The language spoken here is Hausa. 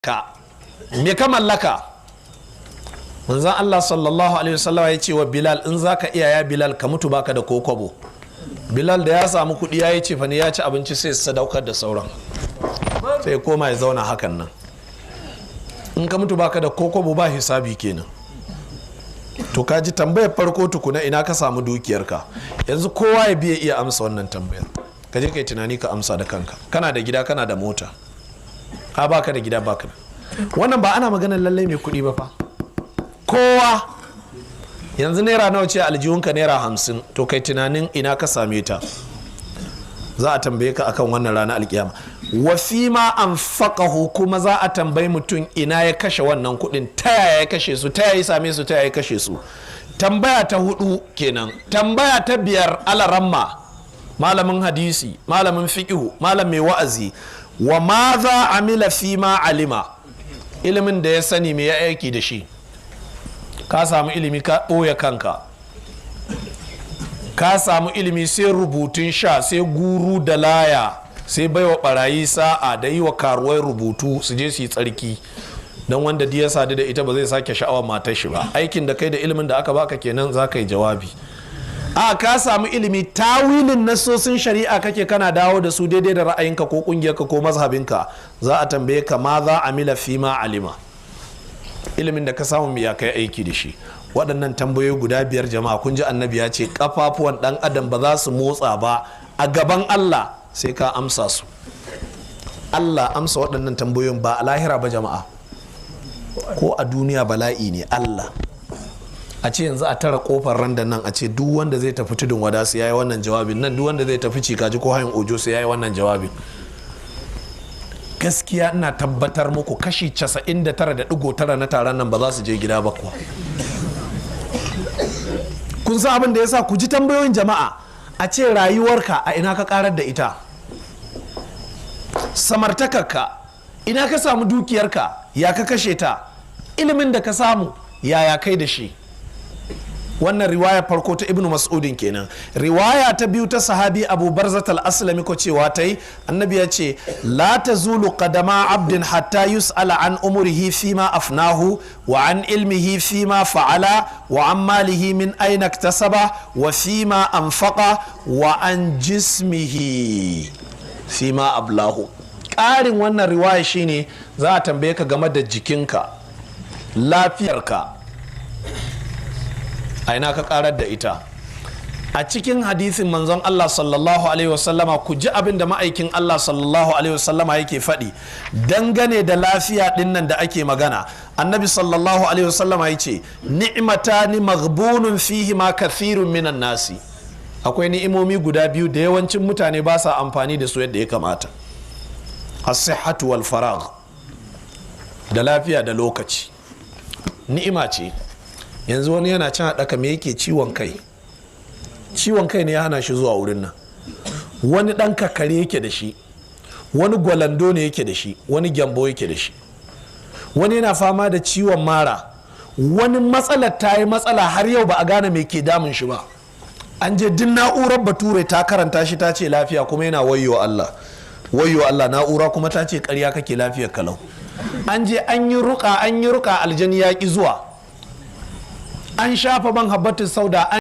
Ka me ka mallaka? Manzon Allah sallallahu alaihi wasallam ya ce wa Bilal, "In zaka iya, ya Bilal, ka mutu baka da kokwabo." Bilal da ya samu kuɗi, ya yi cefane, ya ci abinci, sai sadaukar da sauran, sai koma ya zauna hakan nan. In ka mutu baka da kokwabo, ba hisabi kenan. To, ka ji tambayar farko tukuna: ina ka samu dukiyarka? Yanzu kowa ya biya iya amsa wannan tambayar. Ka je kai tunani, ka amsa da kanka. Kana da gida, kana da mota, ka baka da gida, baka da wannan. Ba ana maganar lallai mai kuɗi ba fa. Kowa yanzu, naira nawa ce aljihunka? Naira 50. To, kai tunanin ina ka same ta. Za a tambaye ka akan wannan ranar alkiyama. Wa fima anfaqahu, kuma za a tambayi mutum ina ya kashe wannan kuɗin, ta yaya ya kashe su, ta yaya ya same su, ta yaya ya kashe su. Tambaya ta hudu kenan. Tambaya ta biyar, alaramma, malamin hadisi, malamin fiqhu, malam mai wa'azi: wa madha amila fima alima. Ilimin da ya sani, me ya aiki da shi? Ka samu ilimi, ka ɓoye kanka. Ka samu ilimi, sai rubutun sha, sai guru da laya, sai baiwa barayi sa'a, da yi wa karuwai rubutu su je su yi tsarki don wanda ya sadu da ita ba zai sake sha'awar matar shi ba. Aikin da kai da ilimin da aka baka kenan. Za ka yi jawabi. A ka samu ilimi, tawilin nasosin shari'a kake, kana dawo da su daidai da ra'ayinka ko kungiyarka ko mazhabinka. Za a tambaye ka madha amila fima alima. Ilimin da ka samu, ya kai aiki da shi? Waɗannan tambayoyi guda biyar, jama'a, kun ji Annabi ya ce kafafuwan ɗan adam ba za su motsa ba a gaban Allah sai ka amsa su. Allah, amsa waɗannan tambayoyin ba a lahira ba, jama'a, ko a duniya bala'i ne. Allah, a ce yanzu a tara kofar randan nan, a ce duk wanda zai tafi Tudun Wada su yayi wannan jawabin nan, duk wanda zai tafi Cikaji ko Hayin Ojo su yayi wannan jawabin, gaskiya ina tabbatar muku kashi 99.9 na taron nan ba za su je gida ba kuwa. Kun san abin da ya sa? Ku ji tambayoyin, jama'a. A ce rayuwarka, a ina ka karar da ita? Samartakarka, ina ka samu dukiyarka? Ya ka kashe ta? Ilimin da ka samu, yaya kai da shi? Wannan riwaya farko ta Ibnu Mas'udin kenan. Riwaya ta biyu ta sahabi Abu Barzat al-Aslami ko cewa ta yi, Annabi ya ce: la tazulu qadama abdin hatta yus'ala an umrihi fima afnahu, wa an ilmihi fima fa'ala, wa an malihi min aina iktasaba, wa fima anfaqa, wa an jismihi fima ablahu. Ƙarin wannan riwaya shine za a tambaye ka game da jikinka, lafiyarka, a ina ka karar da ita? A cikin hadisin manzon Allah sallallahu alaihi wasallama, ku ji abin da ma'aikin Allah sallallahu alaihi wasallama yake faɗi dangane da lafiya ɗinnan da ake magana. Annabi sallallahu alaihi wasallama ya ce: ni'matani maghbunun fihi ma kathirun minan nasi. Akwai ni'imomi guda biyu da yawancin mutane ba sa amfani da su yadda ya kamata: as-sihhatu wal faragh, da lafiya da lokaci. Ni'ima ce. Yanzu wani yana can haɗaka, me yake? Ciwon kai. Ciwon kai ne ya hana shi zuwa wurin nan. Wani ɗan kakare yake da shi, wani gwalando ne yake da shi, wani gyambo yake da shi, wani yana fama da ciwon mara, wani matsalar ta yi matsala, har yau ba a gane me ke damun shi ba. An je duk na'urar Bature ta karanta shi, ta ce lafiya, kuma yana "Wayyo Allah, wayyo Allah." Na'ura kuma ta ce, "Karya kake, lafiyar kalau." An je an yi ruka, an yi ruka, aljani ya ki zuwa. An shafa man habbatin sauda, an